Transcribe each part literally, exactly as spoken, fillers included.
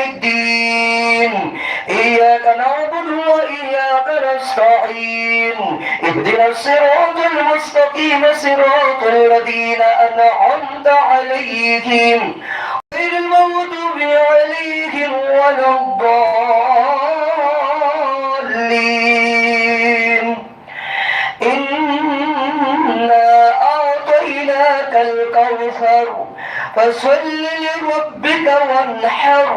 الدين. إياك نعبد وإياك نستعين. اهدنا الصراط المستقيم، صراط الذين أنعمت عليهم، غير المغضوب عليهم ولا الضالين. إنا أعطيناك الكوثر، فصل لربك وانحر،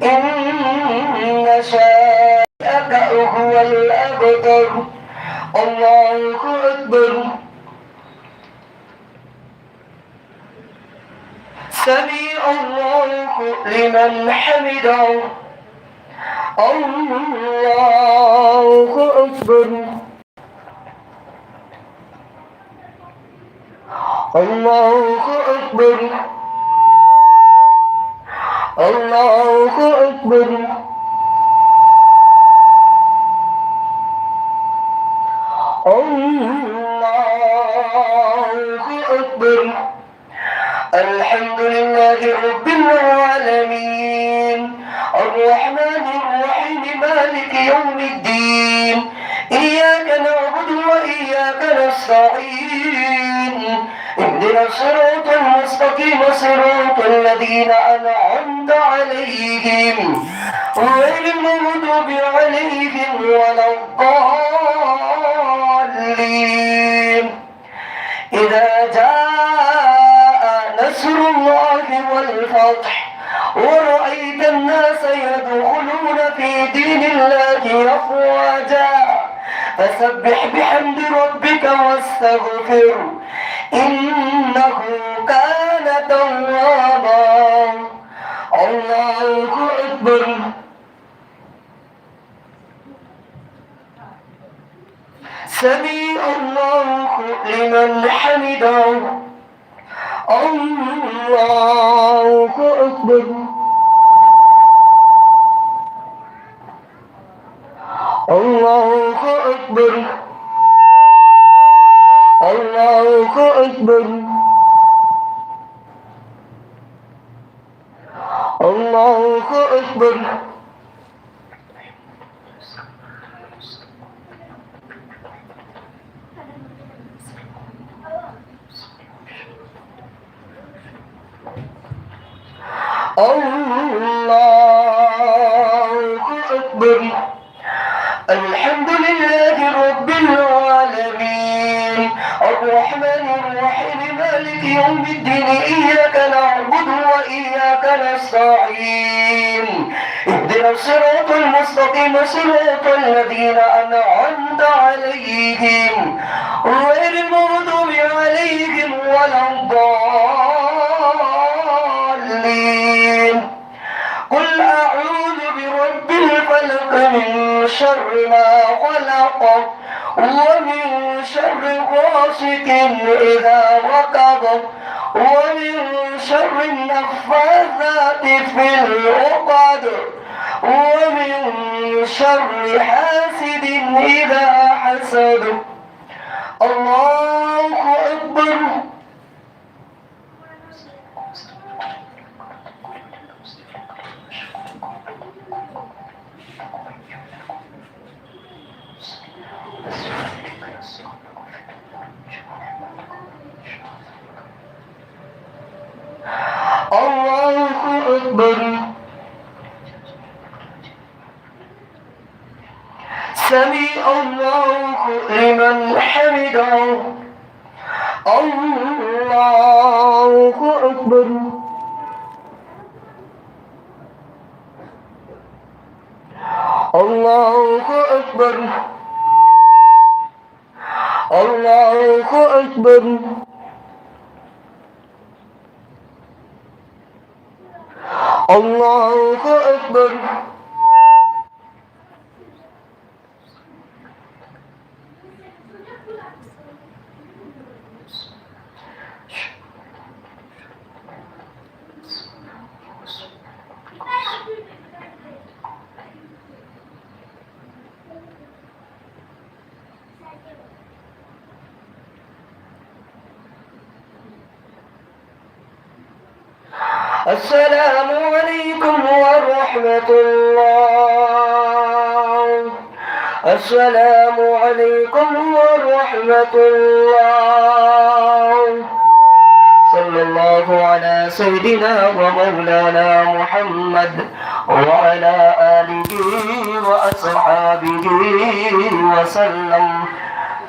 إن شانئك هو الأبتر. الله أكبر. سمع الله لمن حمده. الله أكبر. الله أكبر. الله أكبر. الله أكبر. الحمد لله رب العالمين. الرحمن الرحيم. مالك يوم الدين. إياك نعبد وإياك نستعين. اهدنا الصراط المستقيم، صراط الذين أنعمت عليهم، غير المغضوب عليهم ولا الضالين. إذا جاء نصر الله والفتح ورأيت الناس يدخلون في دين الله أفواجا فسبح بحمد ربك واستغفره إنه كان توابا. الله أكبر. سمع الله لمن حمده. الله أكبر. الله أكبر. الله أكبر. الله أكبر. الله أكبر. الحمد لله رب العالمين. الرحمن الرحيم. مالك يوم الدين. إياك نعبد وإياك نستعين. اهدنا الصراط المستقيم، صراط الذين أنعمت عليهم، غير المغضوب عليهم ولا الضالين. قل أعوذ برب الفلق، من شر ما خلق، ومن شر غاسق إذا وقب، ومن شر النفاثات في العقد، ومن شر حاسد إذا حسد. الله أكبر. الله أكبر. سمع الله لمن حمده. الله أكبر. الله أكبر. الله أكبر. الله أكبر. السلام عليكم ورحمة الله. السلام عليكم ورحمة الله. صلى الله على سيدنا ومولانا محمد وعلى آله وأصحابه وسلم.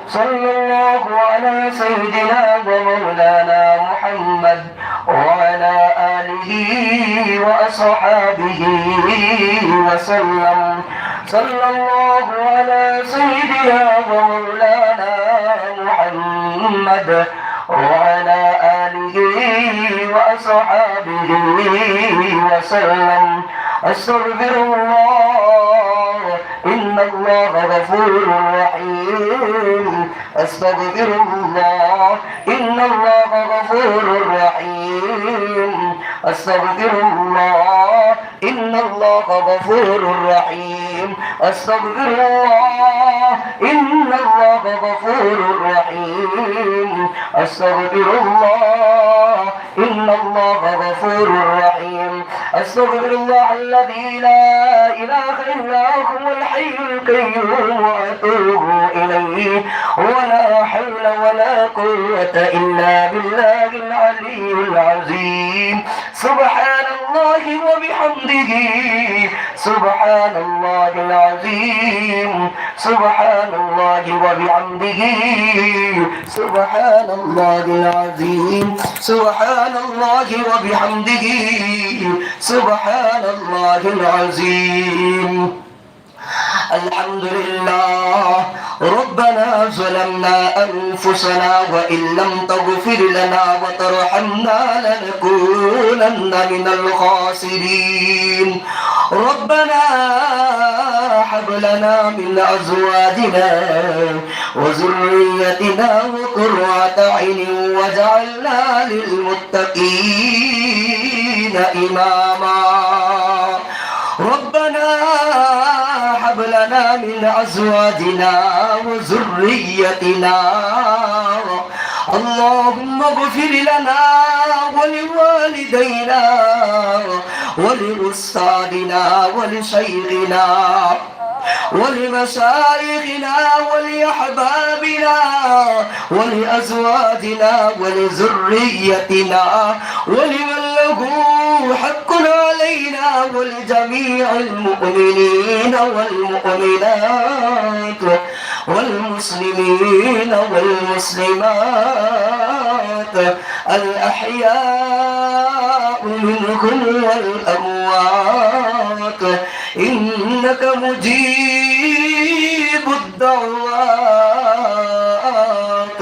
صلى الله على سيدنا ومولانا محمد وعلى آله وأصحابه وسلم. صلى الله على سيدنا ومولانا محمد وعلى آله وأصحابه وسلم. أستغفر الله، إن الله غفور رحيم. أستغفر الله، إن الله غفور رحيم. أستغفر الله، إن الله غفور رحيم. أستغفر الله، إن الله غفور رحيم. أستغفر الله، إن الله غفور رحيم. أستغفر الله الذي لا إله إلا هو الحي القيوم وأتوب إليه. ولا حول ولا قوة إلا بالله العلي العظيم. سبحان الله وبحمده. سبحان الله العظيم. سبحان الله وبحمده. سبحان الله العظيم. سبحان الله وبحمده. سبحان الله العظيم. الحمد لله. ربنا ظلمنا أنفسنا وإن لم تغفر لنا وترحمنا لنكونن من الخاسرين. ربنا هب لنا من أزواجنا وذريتنا قرة أعين واجعلنا للمتقين إماما. ربنا هب لنا من أزواجنا وذريتنا. اللهم اغفر لنا ولوالدينا ولأستاذنا ولشيخنا ولمشايخنا ولأحبابنا ولأزواجنا ولذريتنا ولمن له حق علينا ولجميع المؤمنين والمؤمنات والمسلمين والمسلمات الأحياء منهم والأموات إنك مجيب الدعوات.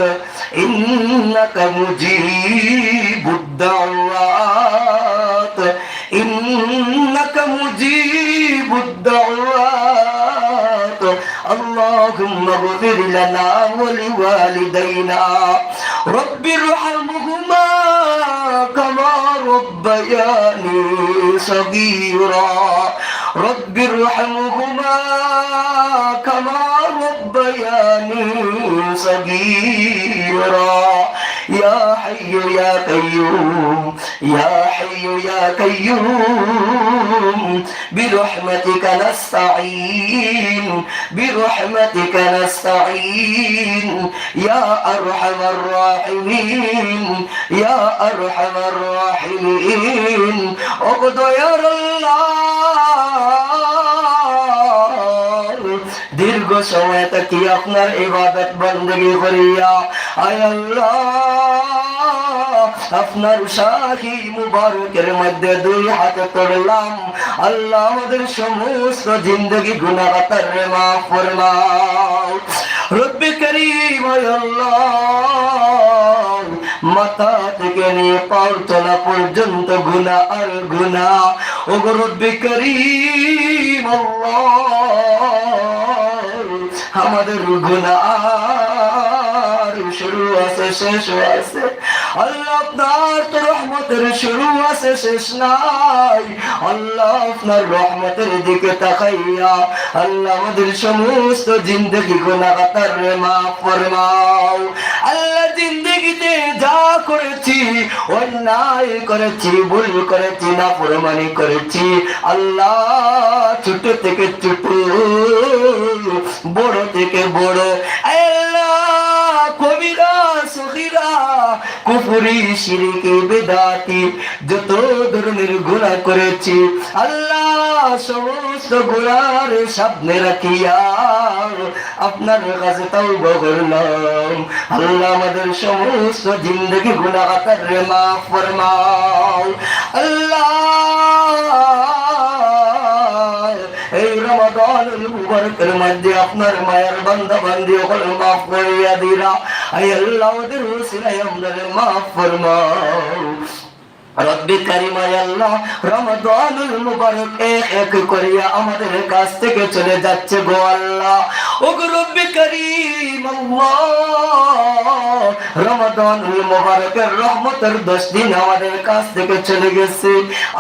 إنك مجيب الدعوات. إنك مجيب الدعوات. اللهم اغفر لنا ولوالدينا. رب ارحمهما كما ربياني صغيرا. رب ارحمهما كما ربياني صغيرا. يا حي يا قيوم، يا حي يا قيوم، برحمتك نستعين، برحمتك نستعين، يا أرحم الراحمين، يا أرحم الراحمين. ওগো দয়ার আল্লাহ, দীর্ঘ সময় থাকি আপনার ইবাদত বন্দেগী করিয়া, আয় আল্লাহ, আপনার শাহী মুবারকের মধ্যে দুই হাত তুললাম। আল্লাহ, আমাদের সমস্ত জিন্দেগি গুনাহ খাতারে মাফ ফরমাও। রব্বে করিম, আয় আল্লাহ, মাথা থেকে নিয়ে পাওর তলা পর্যন্ত গুনাহ আর গুনাহ। ওগো রব্বে করিম আল্লাহ, আমাদের গুনাহ আর শুরু আছে, শেষও আছে। আল্লাহ, আপনার তো রহমতের শুরু আছে, শেষ নাই। আল্লাহ, আপনার রহমতের দিকে তাকাইয়া আল্লাহ আমাদের সমস্ত জিন্দেগি গুনাহ খাতারে মাফ ফরমাও। আল্লাহ, জিন্দেগিতে যা করেছি, অন্যায় করেছি, ভুল করেছি, নাফরমানি করেছি, আল্লাহ, ছোট থেকে ছোট, বড় থেকে বড়, আল্লাহ, কবিরা, সগীরা, কুফরি, শিরিকি, বেদাতি, যত ধরনের গুনাহ করেছি, আল্লাহ, সমস্ত গুনাহরে সামনে রাখিয়া আপনার কাছে তওবা করলাম। আল্লাহ, আমাদের সমস্ত জিন্দেগি গুনাহ খাতারে মাফ ফরমাও। আল্লাহ, এই রমাদানুল মুবারকের মধ্যে আপনার মায়ার বান্দা বান্দি অকল মাফ করিয়া দিরা। আয় আল্লাহ, ওদের উসিলায় আমরারে মাফ ফরমাও। রব্বে কারিম, আয় আল্লাহ, রমাদানুল মুবারক এক এক করিয়া আমাদের কাছ থেকে চলে যাচ্ছে গো আল্লাহ। ও গো রব্বে কারিম, আল্লাহ, রমাদানুল মুবারকের রহমতের দশ দিন আমাদের কাছ থেকে চলে গেছে।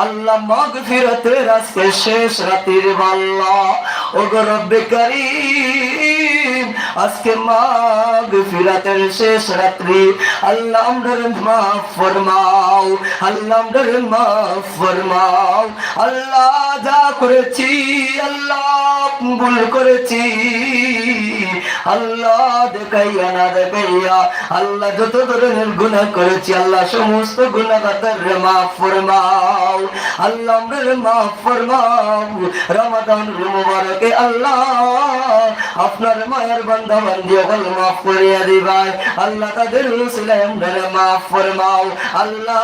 আল্লাহ, মাগফিরাতের আজকে শেষ রাত্রির বেলা। ও গো রব্বে কারিম, আজকে মাগফিরাতের শেষ রাত্রি। আল্লাহ, আমরারে মাফ ফরমাও। আল্লাহ, আমরারে মাফ ফরমাও। আল্লাহ, যা করেছি, আল্লাহ, ভুল করেছি, আল্লাহ, দেখাইয়া না দেখাইয়া, আল্লাহ, যত ধরনের গুনাহ করেছি, আল্লাহ, সমস্ত গুনাহ খাতারে মাফ ফরমাও। আল্লাহ, আমরারে মাফ ফরমাও। রমাদানুল মুবারকে আল্লাহ, আপনার মায়ার বান্দা বান্দি অকল মাফ করিয়া দিবায়। আল্লাহ, তাদের উসিলায় আমরারে মাফ ফরমাও। আল্লাহ,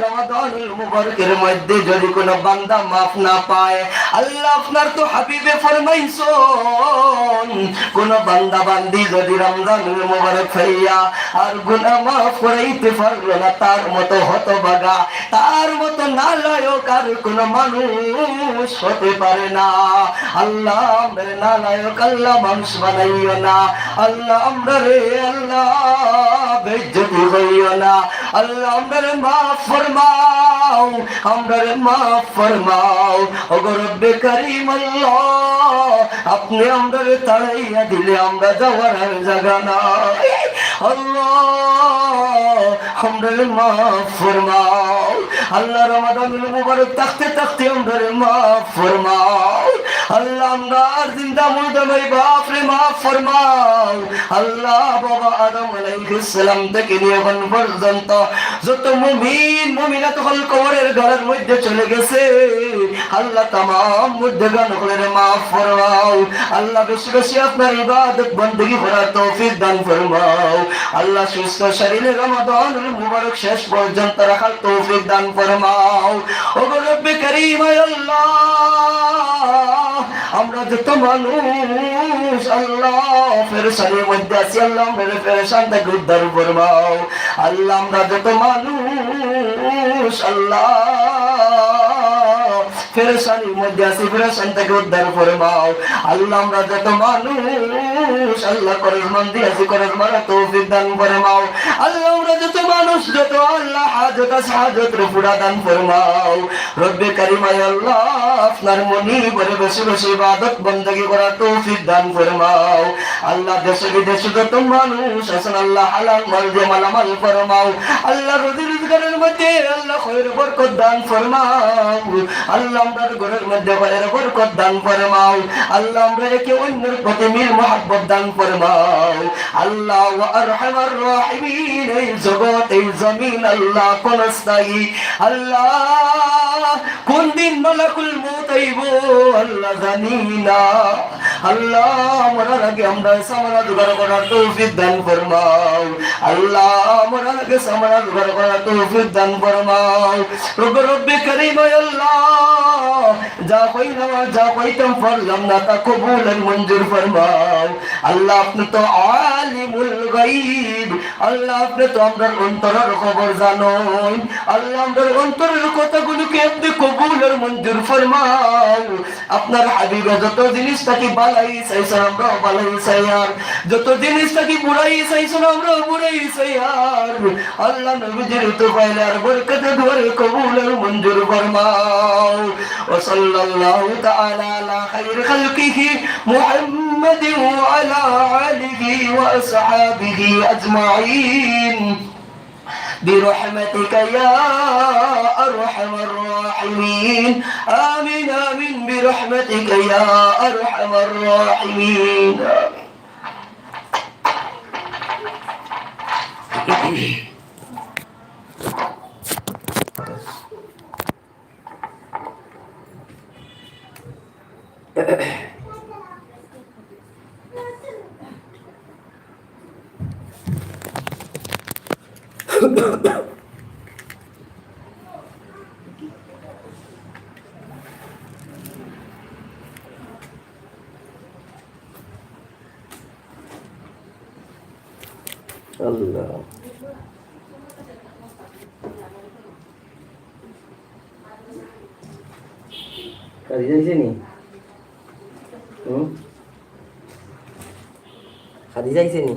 রমাদানুল মুবারকের মধ্যে যদি কোনো বান্দা মাফ না পায়, আল্লাহ, আপনার তো হাবিবে ফরমাইছন, কোনো বান্দা বান্দি যদি রমজানুল মুবারক পাইয়া আর গুনাহ মাফ করাইতে পারলো না, তার মতো হতভাগা, তার মতো নালায়ক আর কোনো মানুষ হতে পারে না। আল্লাহ, আমরারে নালায়ক আল্লাহ মানুষ বানাইও না। আল্লাহ, আমরারে আল্লাহ বেইজ্জতি করিও না। আল্লাহ, আমরারে মাফ ফরমাও, আমরারে মাফ ফরমাও। ওগো রব্বে করিম আল্লাহ, আপনে আমরারে তাড়াইয়া দিলে আমরা যাওয়ার আর জাগা নাই। আল্লাহ, আমরারে মাফ ফরমাও। আল্লাহ, রমাদানুল মুবারক থাকতে থাকতে আমরারে মাফ ফরমাও। আল্লাহ, আমরার জিন্দা মুর্দা ভাই বাপরে মাফ ফরমাও। আল্লাহ, বাবা আদম আলাইহিস সালাম থেকে নিয়ে এখন পর্যন্ত যত মুমিন মুমিনাত অকল কবরের গাড়ার মধ্যে চলে গেছে, আল্লাহ, তামাম মুর্দেগান অকলরে মাফ ফরমাও। আল্লাহ, বেশি বেশি আপনার ইবাদত বন্দেগি করার তৌফিক দান ফরমাও। আল্লাহ, সুস্থ শরীরে রমাদানুল মুবারক শেষ পর্যন্ত রাখার তৌফিক দান ফরমাও। ওগো রব্বে করিম, আয় আল্লাহ, আমরা যত মানুষ আল্লাহ পেরেশানির মধ্যে আছি, আল্লাহ, আমরারে পেরেশান থেকে উদ্ধার ফরমাও। আল্লাহ, আমরা যত মানুষ আল্লাহ পেরেশানির মধ্যে আছি, পেরেশান থেকে উদ্ধার ফরমাও। আল্লাহ, আমরা যত মানুষ আল্লাহ করজমন্দি আছি, করজ মারার তৌফিক দান ফরমাও। আল্লাহ, আমরা যত মানুষ, যত আল্লাহ হাজত আছে, হাজতরে পুরা দান ফরমাও। রব্বে করিম, আয় আল্লাহ, আপনার মনিবরে বেশি বেশি ইবাদত বন্দেগি করার তৌফিক দান ফরমাও। আল্লাহ, দেশে বিদেশে যত মানুষ আছেন, আল্লাহ, হালাল মাল দিয়ে মালামাল ফরমাও। আল্লাহ, রুজি রোজগারের মধ্যে, আল্লাহ, খয়ের বরকত দান ফরমাও। আল্লাহ, আমরার ঘরের মধ্যে খয়ের বরকত দান ফরমাও। আল্লাহ, আমরা একে অন্যের প্রতি মিল মহব্বত দান ফরমাও। আল্লাহ, ওয়া আরহামার রাহিমিন, এই জগৎ, এই জমিন, আল্লাহ, ক্ষণস্থায়ী। আল্লাহ, কোন দিন মালাকুল মউত আইবো, আল্লাহ, জানি না। আল্লাহ, মরার আগে আমরারে সামানা জোগাড় করার তৌফিক দান ফরমাও। আল্লাহ, মরার আগে সামানা জোগাড় করার তৌফিক দান ফরমাও। রব্বে, রব্বে করিম, আয় আল্লাহ, যা কইলাম আর যা কইতাম পারলাম না, তা কবুল আর মঞ্জুর ফরমাও। আল্লাহ, আপনি তো আলিমুল গাইব। আল্লাহ, আপনি তো আমরার অন্তরর খবর জানইন। আল্লাহ, আমরার অন্তরর কথাগুলোকে আপনি কবুল আর মঞ্জুর ফরমাও। আপনার হাবিবে যত জিনিস থাকি বালাই চাইছইন, আমরাও বালাই চাইয়ার। যত জিনিস থাকি বুরাই চাইছইন, আমরাও বুরাই চাইয়ার। আল্লাহ, নবীজির তুফাইল আর বরকতে দুয়ারে কবুল আর মঞ্জুর ফরমাও। وصلى الله تعالى على خير خلقه محمد وعلى آله وأصحابه أجمعين. برحمتك يا أرحم الراحمين. آمين، آمين، برحمتك يا أرحم الراحمين. آمين. আল্লাহ। কাজে যাইছে নি? হুম? কাজে যাইছে নি?